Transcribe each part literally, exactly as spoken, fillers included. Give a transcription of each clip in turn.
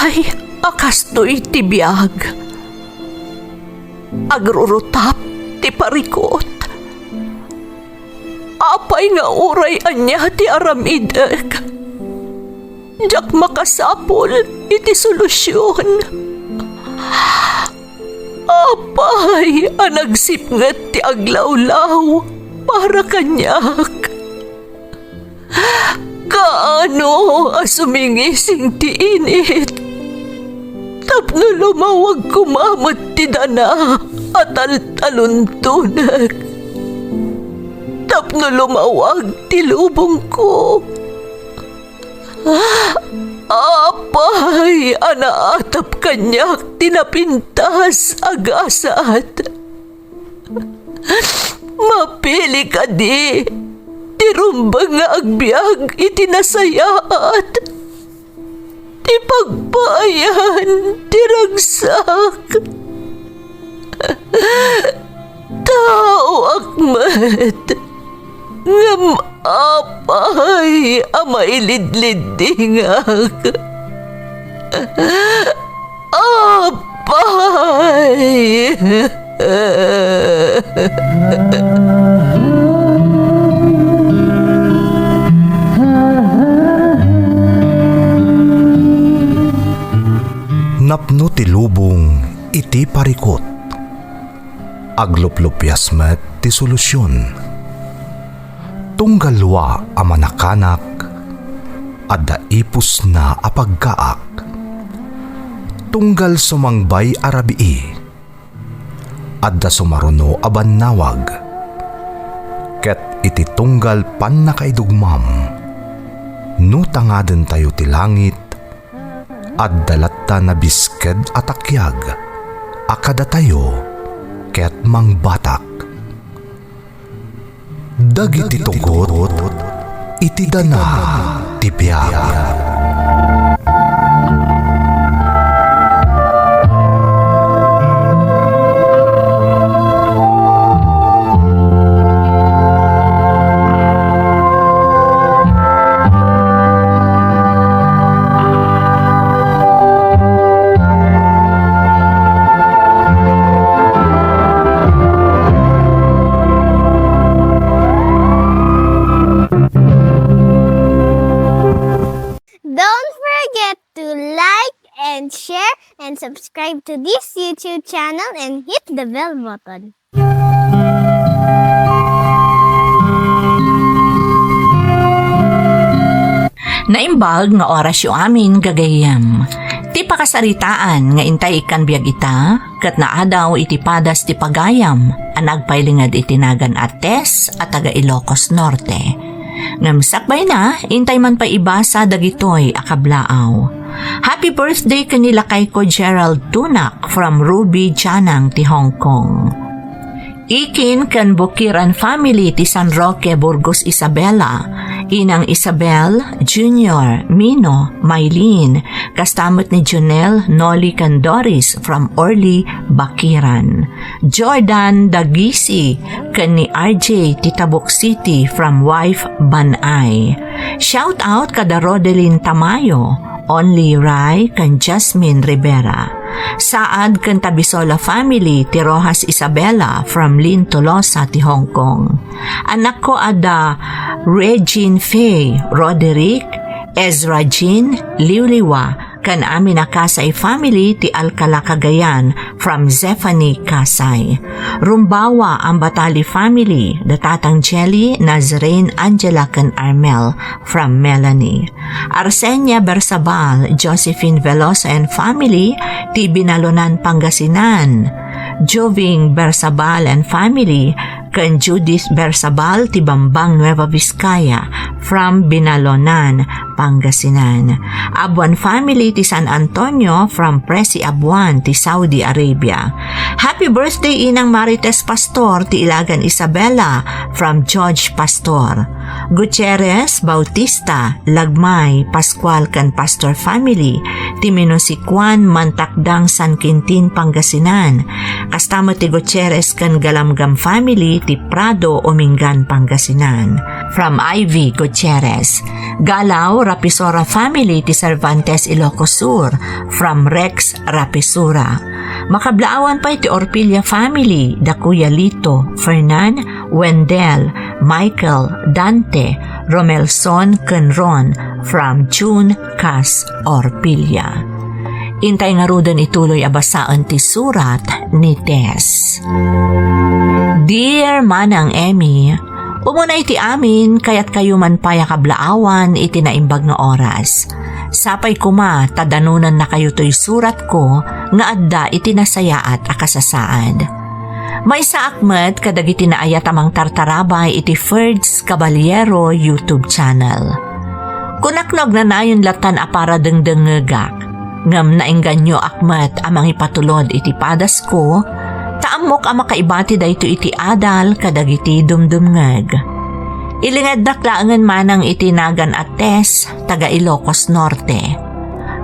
Ay, a kastoy ti biag. Agrurutap ti parikut. Apay nga uray ania ti aramidek, diak makasapul iti solusion. Apay a nagsipnget ti aglawlaw para kaniak? Kaano a sumingising ti init tapno lumawag koma met ti dana a taltaluntonek, tapno lumawag ti lubongko? Apay a naatap kaniak ti napintas a gasat? Mapili kadi ti rumbeng nga agbiag iti nasayaat, ti pagpaayan ti ragsak? Taoak met, ngem apay a mailidliddingak? Apay! Napno ti lubong iti parikut. Agluplupias met ti solusion. Tunggal dua a manakanak, adda ipusna a pagkaak. Tunggal sumangbay a rabii, adda sumaruno a bannawag. Ket iti tunggal pannakaidugmam, no tangadentayo ti langit, adda latta nabisked a takiag a kadatayo ket mangbatak. Dagiti tugot iti dana ti biag. Don't forget to like and share and subscribe to this YouTube channel and hit the bell button. Naimbag nga orasyo amin, gagayyem. Ti pakasaritaan nga intay ikkan biag ita, ket naadaw iti padas ti pagayam a nagpailinged iti nagan a Tess a taga Ilocos Norte. Ngem sakbayna, intay man pay ibasa dagitoy a kablaaw. Happy birthday ken ni lakayko Gerald Tunak from Ruby Janang ti Hong Kong. Ikin ken Bukiran family ti San Roque, Burgos, Isabela. Inang Isabel, Junior, Mino, Mylene, kasta met ni Jonel, Noli, ken Doris from Orly, Bakiran. Jordan Dagisi ken ni R J ti Tabuk City from wife Banay. Shout out kada Rodelin Tamayo, Only Rai ken Jasmine Rivera. Saad ken Tabisola family ti Rojas Isabela from Lynn Tolosa ti Hong Kong. Anakko adda Regine Faye, Roderick, Ezra Jean, Liwliwa, ken amin a Kasay family ti Alcala, Cagayan from Zephanie Kasay. Rumbawa, Ambatali family, da Tatang Jelly, Nazarene, Angela, ken Armel from Melanie. Arsenia Bersabal, Josephine Veloso and family ti Binalonan, Pangasinan. Joving Bersabal and family ken Judith Bersabal ti Bambang, Nueva Vizcaya from Binalonan, Pangasinan. Abuan family ti San Antonio from Presi Abuan ti Saudi Arabia. Happy birthday Inang Marites Pastor ti Ilagan Isabela from George Pastor. Gutierrez, Bautista, Lagmay, Pascual ken Pastor family ti Minusikuan, Mantakdang, San Quintin, Pangasinan. Kasta met ti Gutierrez ken Galamgam family ti Prado, Umingan, Pangasinan. from Ivy Gutierrez. Galaw, Rapisora family ti Cervantes, Ilocos Sur, from Rex Rapisura. Makablaawan pay ti Orpilla family, da Kuya Lito, Fernan, Wendell, Michael, Dante, Romelson ken Ron, from June Cas Orpilla. Intay ngaruden ituloy a basaen ti surat ni Tess. Dear Manang Emmy, umuna iti amin, kayatkayo man pay a kablaawan iti naimbag nga oras. Sapay koma ta danonannakayo toy suratko nga adda iti nasayaat a kasasaad. Maysaak met kadagiti naayat a mangtartarabay iti Ferds Caballero YouTube channel. Kunak no agnanayon lattan a para dengdengngegak, ngem naengganyoak met a mangipatulod iti padasko, ta ammok a makaibati daytoy iti adal kadagiti dumdumngeg. Ilingednak laengen manang iti nagan a Tess, taga Ilocos Norte.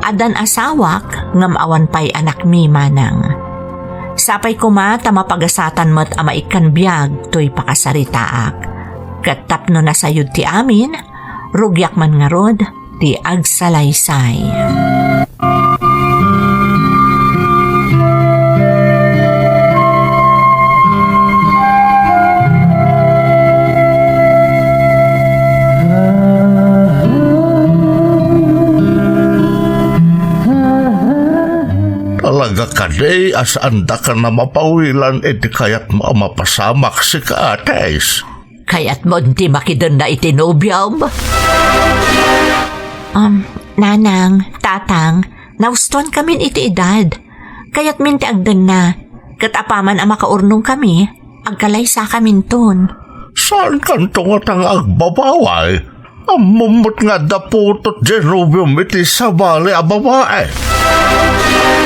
Addan asawak, ngem awan pay anakmi manang. Sapay koma ta mapagasatan met a maikkan biag toy pakasaritaak. Ket tapno nasayod ti amin, rugiak man ngarud ti agsalaysay. Talaga kadi a saandakan a mapawilan iti kayatmo a mapasamak sika, Tess. Kayatmon ti makidenna iti nobiom? Um, nanang, tatang, naustuankamin iti edad. Kayatmin ti agdenna. Ket apaman a makaurnongkami, agkalaysakaminton. Saankanto ngata nga agbabaway? Ammom met nga adda putot diay nobiom iti sabali a babae.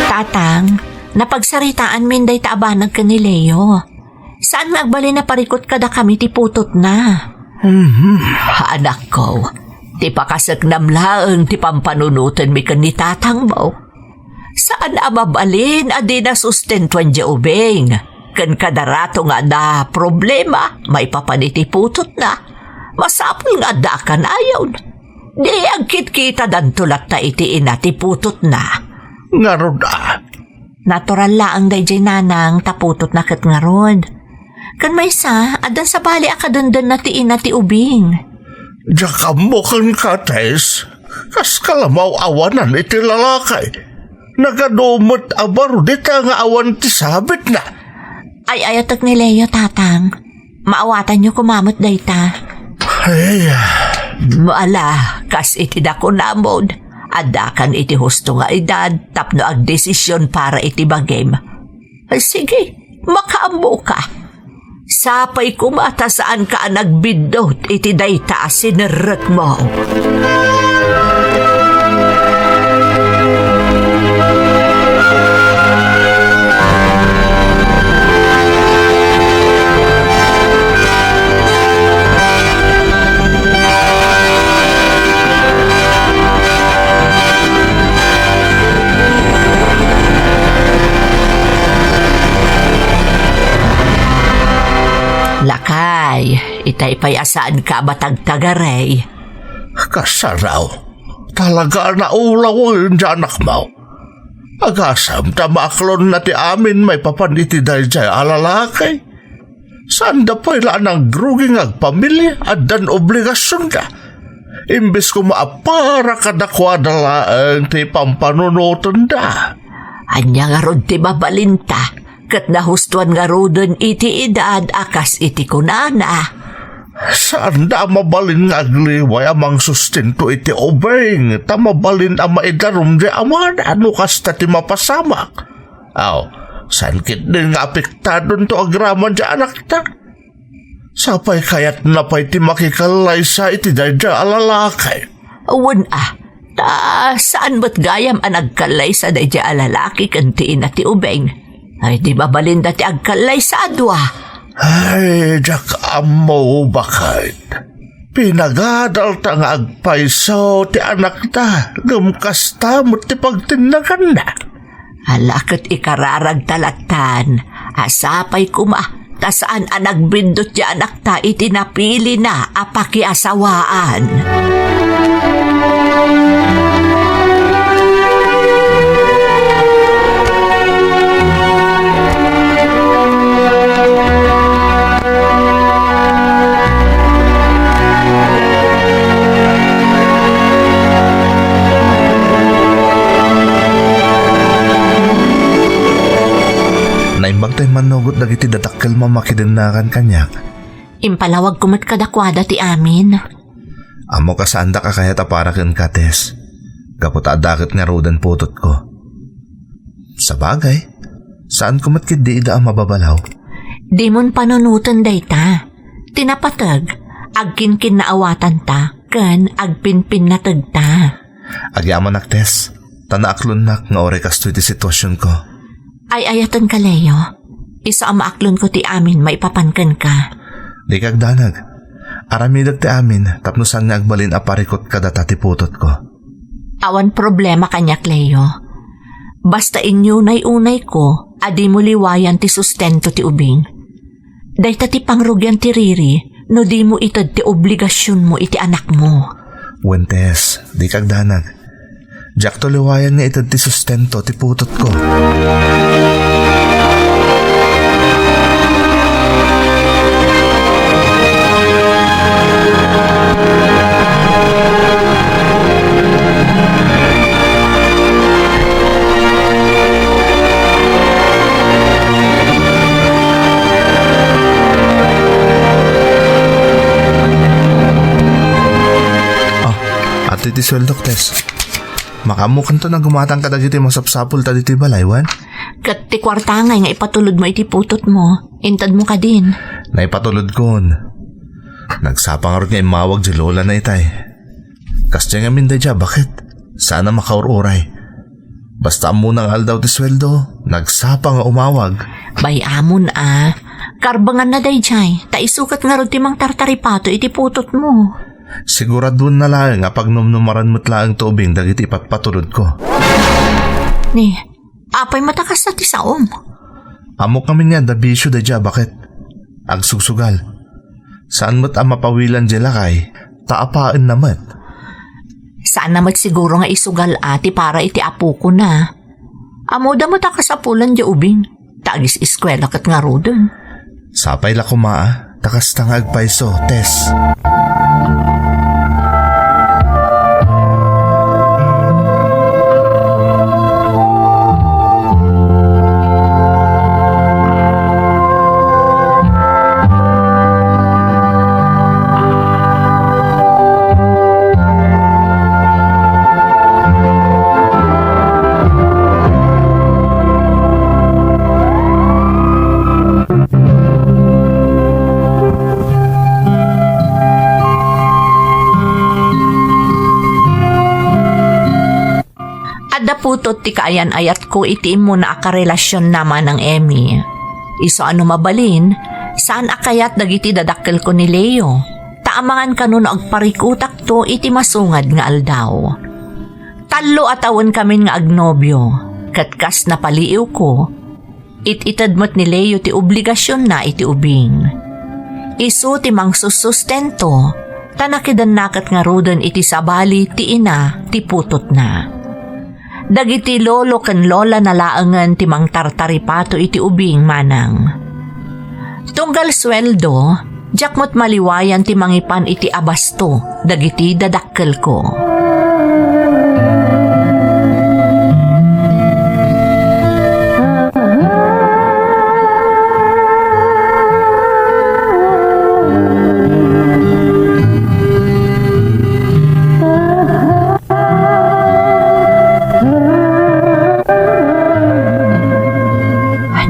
Tatang, napagsaritaanmin dayta a banag ken ni Leo. Saan nga agbalin a parikut kadakami ti putotna. Mhm. Anakko, ti pakaseknam laeng ti pampanunotenmi ken ni tatangmo. Saan a mabalin a dina sustentuan diay ubing. Ken kada rato nga adda problema maipapan iti putotna, masapul nga adda a kanayon. Di agkitkitadanto latta iti ina ti putotna. Ngarud a. Natural laeng daydiay nanang ta putotna ket ngarud. Ken maysa, addan sabali a kadendenna ti ina ti ubing. Diak ammo kenka, Tess. Kaska la maaw-awanan iti lalaki. Nagadu met a baro dita nga awan ti sabitna. Ay-ayatek ni Leo, tatang. Maawatanyo koma met dayta. Ay. Ala, kas iti dakunamon, addakan iti husto nga edad tapno agdesisyon para iti bagim. Ay, sige, makaammoka. Sapay koma ta saanka a nagbiddut iti dayta a sinerrekmo. Lakay, itay pay a saanka a matagtagaray. Kasano? Talaga a naulawen ti anakmo. Agasem ta maaklonna ti amin maipapan iti daydiay a lalaki. Saanda pay la a nagrugi nga agpamilya, addan obligasionda. Imbes koma a para kadakuada laeng ti pampanunotenda. Ania ngarud ti mabalinta? Ket nahustoan ngaruden iti edad a kas iti kunana. Saanda a mabalin nga agliway a mangsustento iti ubing, ta mabalin a maidarum diay amana no kasta ti mapasamak. Aw, saan ketdin nga apektadonto agraman diay anakta? Sapay kayatna pay ti makikallaysa iti daydiay a lalaki. Wen a, ta saan met gayam a nagkallaysa daydiay a lalaki ken ti ina ti ubing? Ay, di mabalinda ti agkallaysa a dua. Ay, diak ammo, baket. Pinagadalta nga agpayso ti anakta, ngem kasta met ti pagtennaganna. Ala ket ikararagta lattan, a sapay koma ta saan a nagbiddut ti anakta iti napilina a pakiasawaan. Naimbag tay mannugot dagiti dadakkel a makidennakan kaniak. Impalawagko met kadakuada ti amin. Ammok a saandak a kayat a para kenka, Tess. Gapu ta adda ket ngaruden putotko. Sabagay, saanko met ketdi ida a mababalaw. Dimon panunoten dayta. Ti napateg, agkinkinnaawatanta ken agpinpinnategta. Agyamanak, Tess, ta naaklonnak nga uray kastoy ti situasionko. Ay-ayatenka, Leo. Isu a maaklonko ti amin maipapan kenka. Dika agdanag. Aramidek ti amin tapno saan nga agbalin a parikut kadata ti putotko. Awan problema kaniak, Leo. Basta inyunay-unayko a dimo liwayan ti sustento ti ubing. Dayta ti pangrugian ti Riri no dimo ited ti obligasionmo iti anakmo. Wen, Tess, dika agdanag. Diakto liwayan nga ited ti sustento ti putotko. Ah, adtoy ti sueldok, Tess. Makaammokanto a gumatang kadagiti masapsapulta ditoy balay, wen? Ket ti kuarta ngay nga ipatulodmo iti putotmo, intedmo kadin. Naipatulodkon. Nagsapa ngarud nga immawag di lolana itay. Kastoy ngamin daydiay a baket. Saan a makaur-uray. Basta ammona nga aldaw ti sueldo, nagsapa nga umawag. Bay-amon a. Karbenganna daydiay, ta isu ket ngarud ti mangtartaripato iti putotmo. Siguraduenna laeng a pagnumnumaran met laeng ti ubing dagiti ipatpatulodko. Ni, apay met a kasta ti saom? Ammok ngamin nga adda bisio daydiay a baket. Agsugsugal. Saan met a mapawilan diay lakay, ta apaenna met. Saanna met siguro nga isugal a ti para iti apokona. Ammoda met a kasapulan diay ubing, ta agis-eskuela ket ngaruden. Sapay la koma a, ta kasta nga agpayso, Tess. Adda putot ti kaayan-ayatko iti immuna a karelasionna, Manang Emmy. Isu a no mabalin, saan a kayat dagiti dadakkelko ni Leo, ta amangan kano no agparikutakto iti masungad nga aldaw. Tallo a tawenkamin nga agnobio, ket kas napaliiwko, it-ited met ni Leo ti obligasionna iti ubing. Isu ti mangsussustento, ta nakidenna ket ngaruden iti sabali ti ina ti putotna. Dagiti lolo ken lolana laengen ti mangtartaripato iti ubing, Manang. Tunggal sueldo, diak met maliwayan ti mangipan iti abasto dagiti dadakkelko.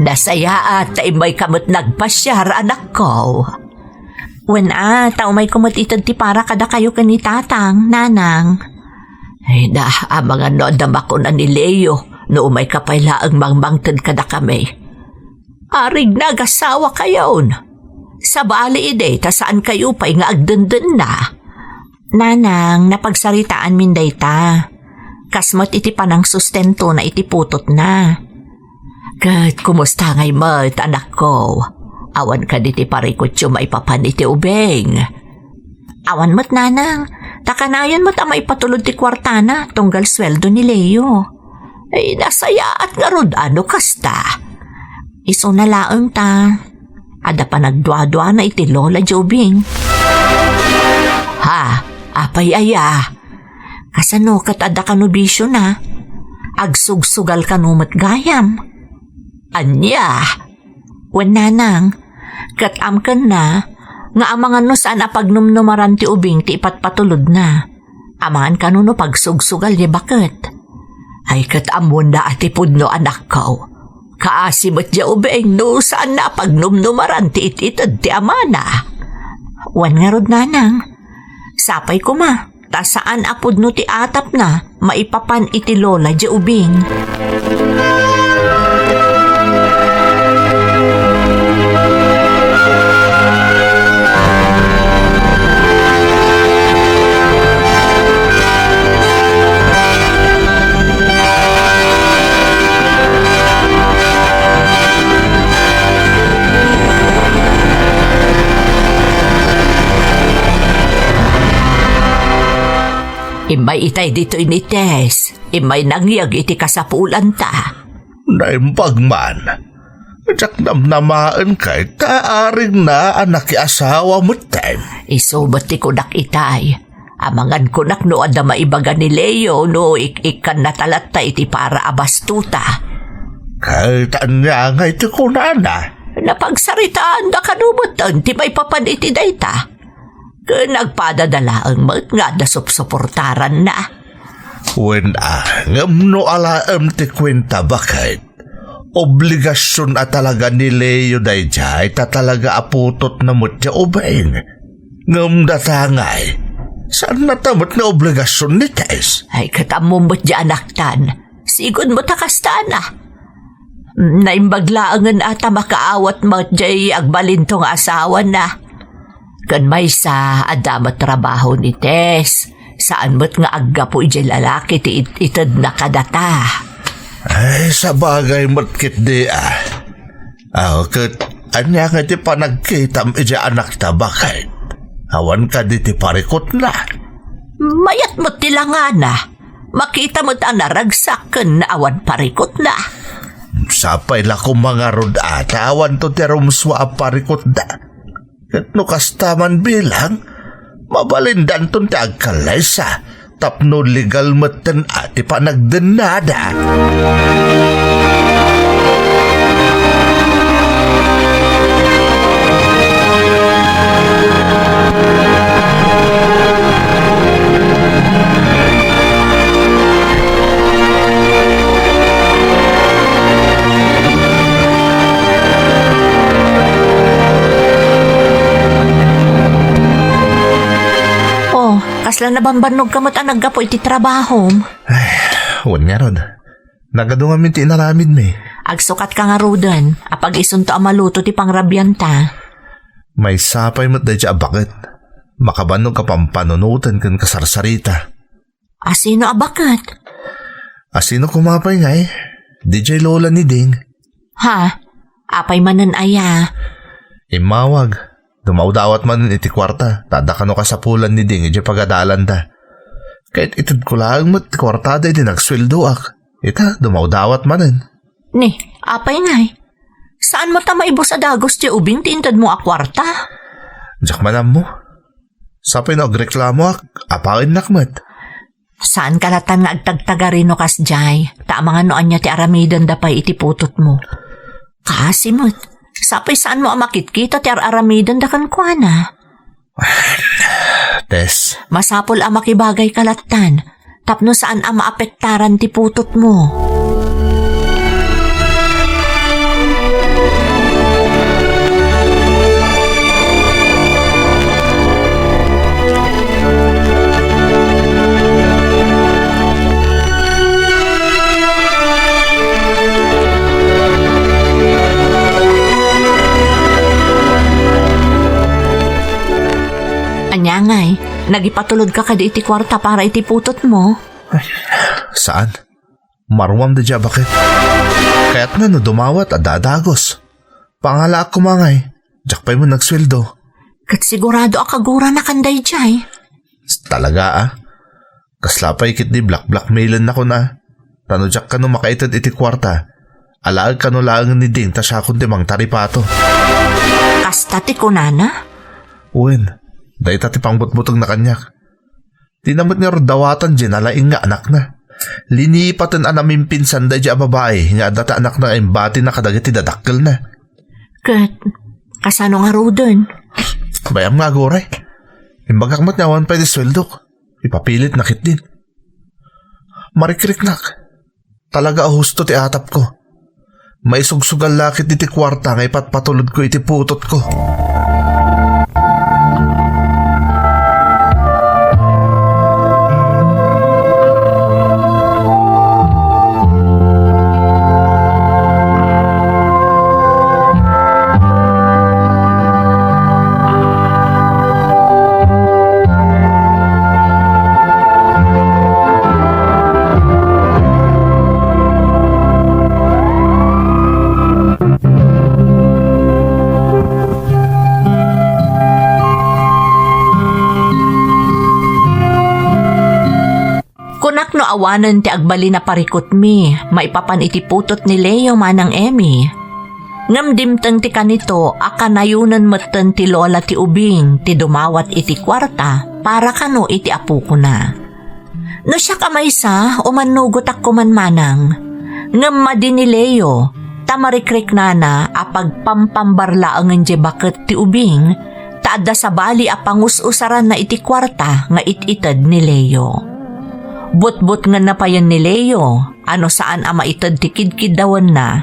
Nasayaat ta immayka met nagpasiar, anakko. Wen a, ta umayko met ited ti para kadakayo ken ni Tatang, Nanang. Ay da, amangan no adda makuna ni Leo, no umayka pay laeng mangmangted kadakami. Arig nagasawa kayon. Sabali idi, ta saan kayo pay nga agdendenna. Nanang, napagsaritaanmin dayta. Kas met iti panangsustentona iti putotna. Ket kumusta ngay met, anakko? Awan kadi ti parikutyo maipapan iti ubing? Awan met, nanang. Ta kanayon met a maipatulod ti kuartana tunggal sueldo ni Leo. Ay, nasayaat ngarud a no kasta. Isuna laeng ta adda panagduaduana iti lola diay ubing. Ha? Apay aya? Kasano ket adda kano bisiona? Agsugsugal kano met gayam? Ania? Wen, nanang, ket amkenna nga amangan no saan a pagnumnumaran ti ubing ti ipatpatulodna. Amangan kano no pagsugsugal diay baket. Ay, ket ammona a ti pudno, anakko. Kaasi met diay ubing no saanna a pagnumnumaran ti it-ited ti amana. Wen ngarud, nanang, sapay koma ta saan a pudno ti atapna maipapan iti lola diay ubing. Immay itay ditoy ni Tess, immay nangyeg iti kasapulanta. Naimbag man. Diak namnamaen kay ta arigna a nakiasawa metten. Isu met ti kunak itay. Amangan kunak no adda maibaga ni Leo no ik-ikkanna ta latta iti para a bastuta. Ket ania ngay ti kunana? Napagsaritaanda kano metten ti maipapan iti dayta. Ket nagpadada laeng met nga adda supsuportaranna. Wen a, ngem no alaem ti kuenta, baket, obligasion a talaga ni Leo daydiay ta talaga a putotna met ti ubing. Ngem datangay, saanna ta met nga obligasion ni Tess? Ay, ket ammom met diay anaktan. Sigud met a kastana. Naimbag laengen a ta makaawat met diay agbalinto nga asawana. Ken maysa, adda met trabaho ni Tess. Saan met nga aggapu idiay lalaki ti it-itedna kadata. Ay, sabagay met ketdi a. Aw, ket ania ngay ti panagkitam idiay anakta, baket? Awan kadi ti parikutna? Mayat met ti langana. Makita met a naragsak ken awan parikutna. Sapay la koma ngarud a ta awanto ti rumsua a parikutda. Ket no kasta man bilang, mabalindanton ti agkallaysa tapno legal metten a ti panagdennada. Oh, kasla nabambannogka met a naggapu iti trabahom. Ay, wen ngarud. Nagadu ngamin ti inaramidmi. Agsukatka ngaruden, apag-isunto a maluto ti pangrabianta. Maysa pay met daydiay a baket. Makabannog a pampanunoten ken kasarsarita. Asino a baket? Asino koma pay ngay? Diay lola ni Ding. Ha? Apay manen aya? Immawag. Dumawdawat manen iti kuarta, ta adda kano kasapulan ni Ding idiay pagadalanda. Kait-itedko laeng met ti kuartada idi nagsueldoak. Ita, dumawdawat manen. Ni, apay ngay? Saan met a maibus a dagus ti ubing ti intedmo a kuarta? Diak man ammo. Sapay no agreklamoak, apaennak met. Saanka latan nga agtagtagari no kasdiay, ta amangan no ania ti aramidenda pay iti putotmo. Kaasi met, sapay saanmo a makitkita ti ar-aramidenda kenkuana. Tess. Masapul a makibagayka latan, tapno saan a maapektaran ti putotmo. Ania ngay, nagipatulodka kadi iti kuarta para iti putotmo? Ay, saan? Maruam daydiay a baket. Kayatna no dumawat, adda a dagus. Pangalaak koma ngay. Diak pay met nagsueldo. Ket sigurado a kaguranakan daydiay. Talaga, a? Kasla pay ketdi blackblackmailennakon, a? Ta no diak kano makaited iti kuarta, alaek kano laengen ni Ding ta siakon ti mangtaripato. Kasta ti kunana? Wen, dayta ti pangbutbutengna kaniak. Dina met ngarud dawatan diay nalaing nga anakna. Linipaten a namimpinsan daydiay a babai nga adda ti anakna nga imbatina kadagiti dadakkelna. Ket kasano ngaruden? Bay-am nga aguray. Imbagak met nga awan pay ti sueldok. Ipapilitna ketdin. Marikriknak. Talaga a husto ti atapko. Maisugsugal la ketdi ti kuarta nga ipatpatulodko iti putotko. Kunak no awanen ti agbalin a parikutmi maipapan iti putot ni Leo, Manang Emmy. Ngem dimteng ti kanito a kanayonen metten ti lola ti ubing ti dumawat iti kuarta para kano iti apokona. No siak a maysa, umannugotak koman, manang. Ngem madi ni Leo, ta marikriknana a pagpampambar laengen diay baket ti ubing, ta adda sabali a pangus-usaranna iti kuarta nga it-ited ni Leo. Butbutngenna payen ni Leo a no saan a maited ti kidkiddawenna,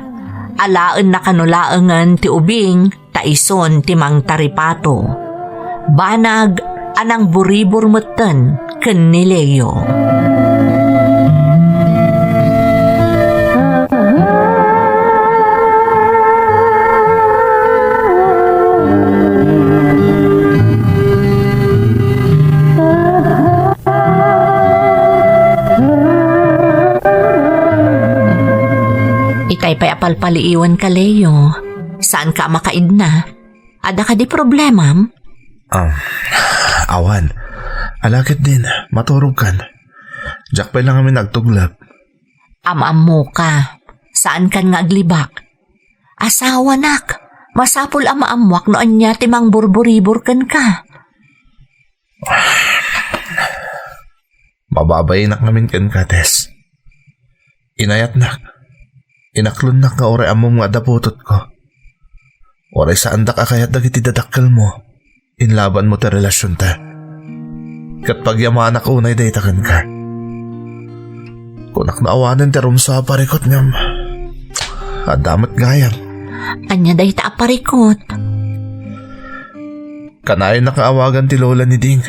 alaenna kano laengen ti ubing ta isun ti mangtaripato. Banag a nangburibor metten ken ni Leo. Itay pay a palpaliiwenka, Leo. Saanka a makaidna. Adda kadi problemam? Ah, awan. Ala ketdin, maturogkan. Diak pay la ngamin agtuglep. Am-ammoka. Saankan nga aglibak. Asawanak, masapul a maammoak no ania ti mangburburibor kenka. Mababainak ngamin kenka, Tess. Inayatnak. Inaklonnak nga uray ammom nga adda putotko. Uray saandak a kayat dagiti dadakkelmo, inlabanmo ti relasionta. Ket pagyamanak unay dayta kenka. Kunak no awanen ti rumsua a parikut ngem adda met gayam. Ania dayta a parikut? Kanayonak nga awagan ti lola ni Ding.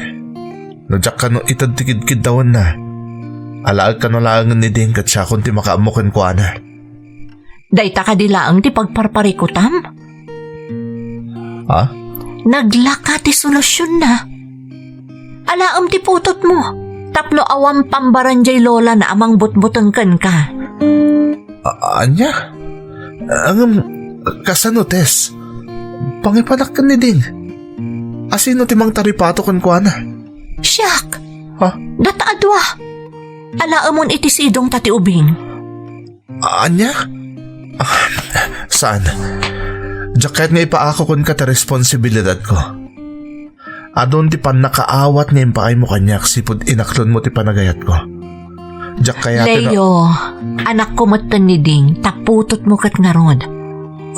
No diak kano ited ti kidkiddawenna, alaek kano laengen ni Ding ket siakon ti makaammo kenkuana. Dayta kadi laeng ti pagparparikutam? Ha? Naglaka ti solutionna. Alaem ti putotmo tapno awan pambaran diay lolana a mangbutbuteng kenka. A-, ania? Ngem, kasano, Tess? Pangipanak ken ni Ding. Asino ti mangtaripato kenkuana? Siak. Ha? Data a dua. Alaemon iti sidongta ti ubing. Ania? Ah, saan? Diak kayat nga ipaako kenka ti responsibilidadko. Adun ti pannakaawat nga impaaymo kaniak sipud inaklonmo ti panagayatko. Diak kayat nga Leo, anakko metten ni Ding, ta putotmo ket ngarud.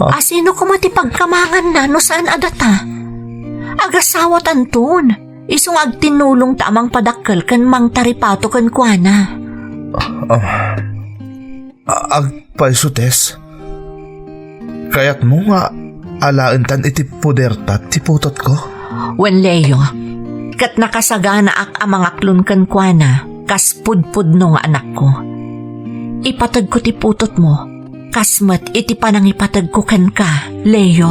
Ah? Asino koma ti pagkamanganna no saan a data? Agasawatanton, isu nga agtinnulongta a mangpadakkel ken mangtaripato kenkuana. Ah, ah. A-, agpayso, Tess. Kayatmo nga alaentan iti poderta ti putotko? Wen, Leo, ket nakasaganaak a mangaklon kenkuana kas pudpudno nga anakko. Ipategko ti putotmo, kas met iti panangipategko kenka, Leo.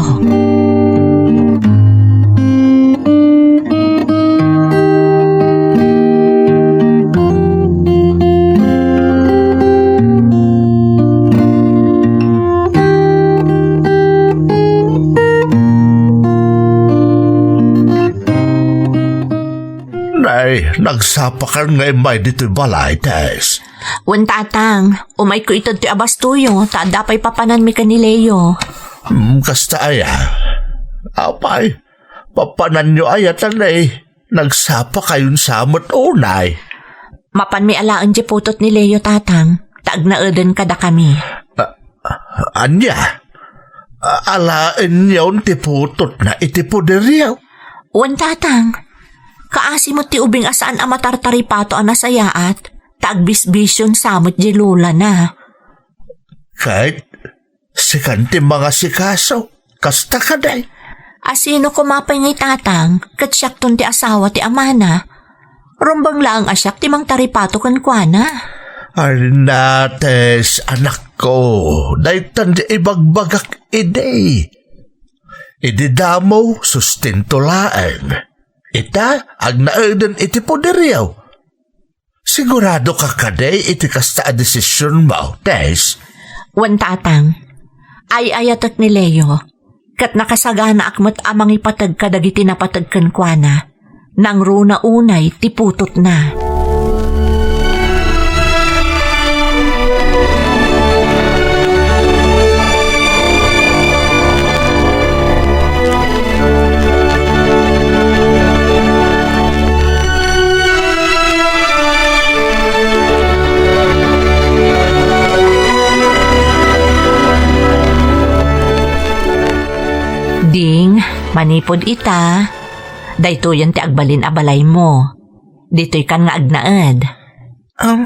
Nagsapakan nga immay ditoy balay, Tess. Wen, Tatang. Umayko ited ti abastoyo, ta adda pay papananmi ken ni Leo. Hmm, kasta aya? Apay, papananyo aya ta ne, nagsapakayon sa met unay? Mapanmi alaen diay putot ni Leo, Tatang, ta agnaeden kadakami. A-, ania? A-, alaenyon ti putotna iti puderyo? Wen, Tatang. Kaasi met ti ubing a saan a matartaripato a nasayaat, ta agbisbision sa met diay lolana. Ket sikan ti mangasikaso, kasta kadi? A sino koma pay ngay, Tatang, ket siakton ti asawa ti amana. Rumbeng laeng a siak ti mangtaripato kenkuana. Arnates, anakko, daytan ti ibagbagak idi. Idi damo, sustento laeng. Ita, agnaeden iti puderyo. Sigurado ka kadi iti kasta a desisionmo, Tess? Wen, Tatang. Ay-ayatek ni Leo, ket nakasaganaak met a mangipateg kadagiti napateg kenkuana. Nangruna unay ti putotna. Ding, manipud ita, daytoyen ti agbalin a balaymo. Ditoykan nga agnaed. Am,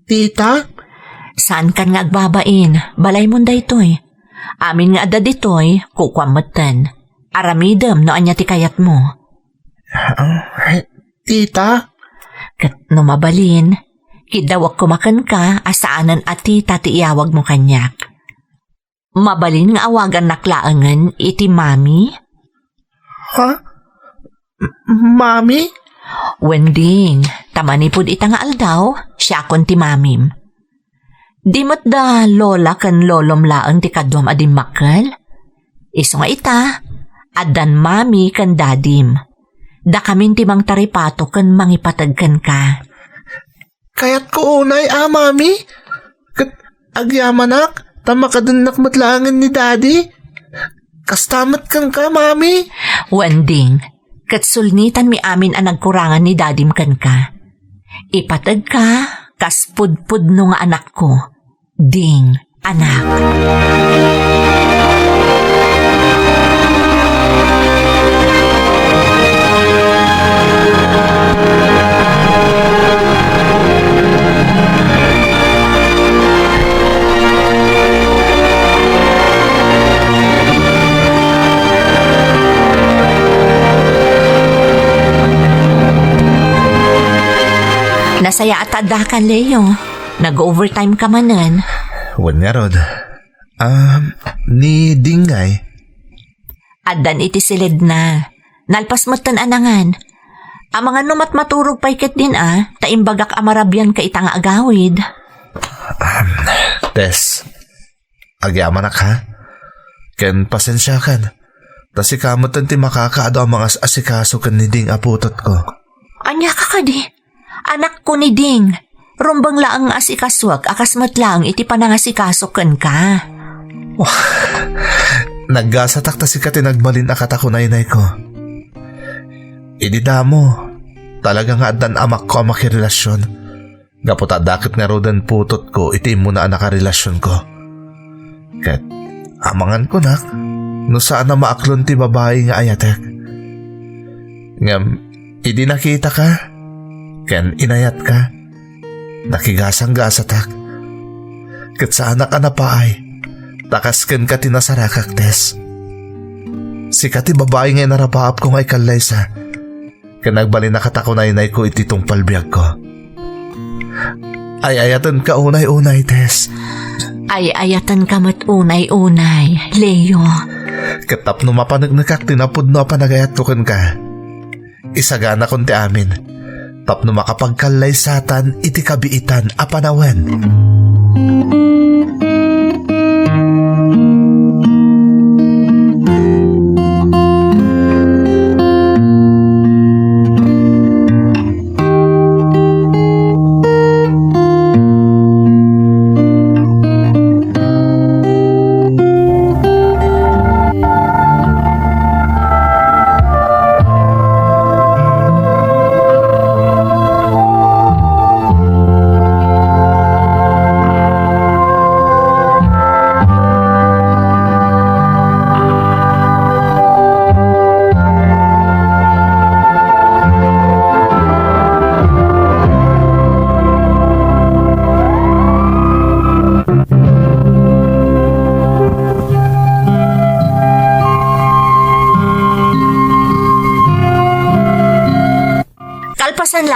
tita? Saankan nga agbabain. Balaymon daytoy. Amin nga adda ditoy, kukuam metten. Aramidem no ania ti kayatmo. Ah, tita? Ket no mabalin, kiddawek koma kenka a saanen a tita ti iyawagmo kaniak. Mabalin nga awagannak laengen iti mami? Ha? M-, mami? Wen, Ding, ta manipud ita nga aldaw, siakon ti mamim. Di met da lola ken lolom laeng ti kaduam a dimmakkel? Isu nga ita, addan mami ken dadim. Dakamin ti mangtaripato ken mangipateg kenka. Kayatko unay a, mami. Ket agyamanak, ta makadennak met laengen ni daddy. Kasta met kenka, mami. Wen, Ding, ket sulnitanmi amin a nagkurangan ni dadim kenka. Ipategka kas pudpudno nga anakko, Ding, anak. Nasayaat ta addakan, Leo. Nag-overtime ka manen. Wen ngarud. Ah, ni Ding ngay? Addan iti siledna. Nalpas metten a nangan. Amangan no matmaturog pay ketdin a, ta imbagak a marabianka ita nga agawid. Ahem, Tess, agyamanak ha? Ken pasensiakan, ta sika metten ti makakaadu a mangas-asikaso ken ni Ding a putotko. Ania ka kadi? Anakko ni Ding, rumbeng laeng nga asikasuak a kas met laeng iti panangasikaso kenka. Naggasatak ta sika ti nagbalin a katakunaynayko. Idi damo, talaga nga addan amakko a makirelasion. Gapu ta adda ket ngaruden putotko iti immuna a nakarelasionko. Ket amangan kunak no saan a maaklon ti babai nga ayatek. Ngem idi nakitaka ken inayatka, nakigasanggasatak. Ket saanak a napaay, ta kas kenka ti nasarakak, Tess. Sika ti babai nga inarapaapko nga ikallaysa. Ken agbalin a katakunaynayko iti tungpal biagko. Ay-ayatenka unay-unay, Tess. Ay-ayatenka met unay-unay, Leo. Ket tapno mapaneknekak ti napudno a panagayatko kenka, isaganakon ti amin tapno makapagkallaysatan iti kabiitan a panawen.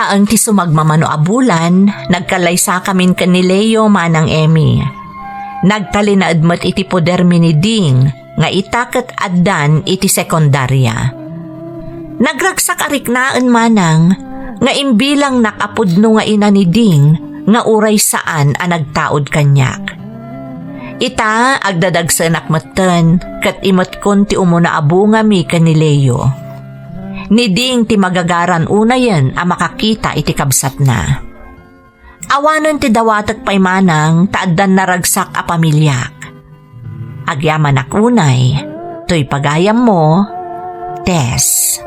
Laeng ti sumagmamano a bulan, nagkallaysakamin ken ni Leo, Manang Emmy. Nagtalinaed met iti podermi ni Ding nga ita ket addan iti sekundaria. Nagragsak a riknaen, Manang, nga imbilangnak a pudno nga ina ni Ding nga uray saan a nagtaud kaniak. Ita, agdadagsenak metten, ket imetkon ti umuna a bungami ken ni Leo. Ni Ding ti magagaran unayen a makakita iti kabsatna. Awanen ti dawatek pay, Manang, ta addan naragsak a pamiliak. Agyamanak unay, toy pagayammo, Tess.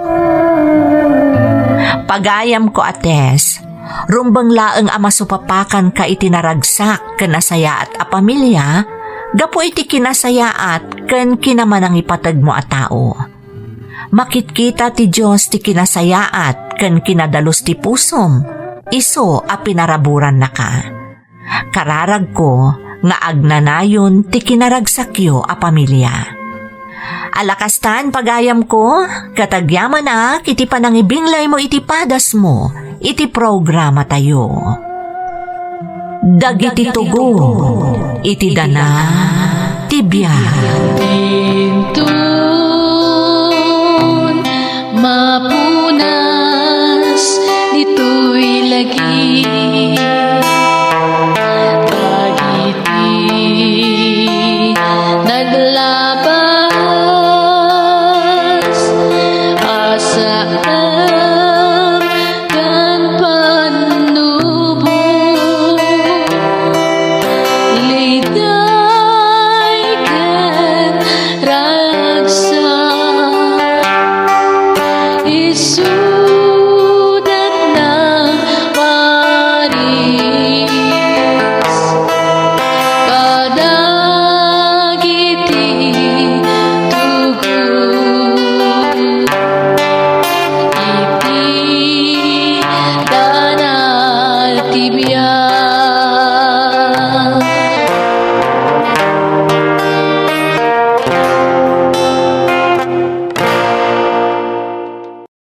Pagayamko a Tess, rumbeng laeng a masupapakanka iti naragsak ken nasayaat a pamilya gapu iti kinasayaat ken kinamanangipategmo a tao. Makitkita ti Dios ti kinasayaat ken kinadalus ti pusom, isu a pinaraburannaka. Kararagko nga agnanayon ti kinaragsakyo a pamilya. Ala kastan, pagayamko, ket agyamanak iti panangibinglaymo iti padasmo iti programatayo. Dagiti tugot iti dana ti biag. Inton mapuna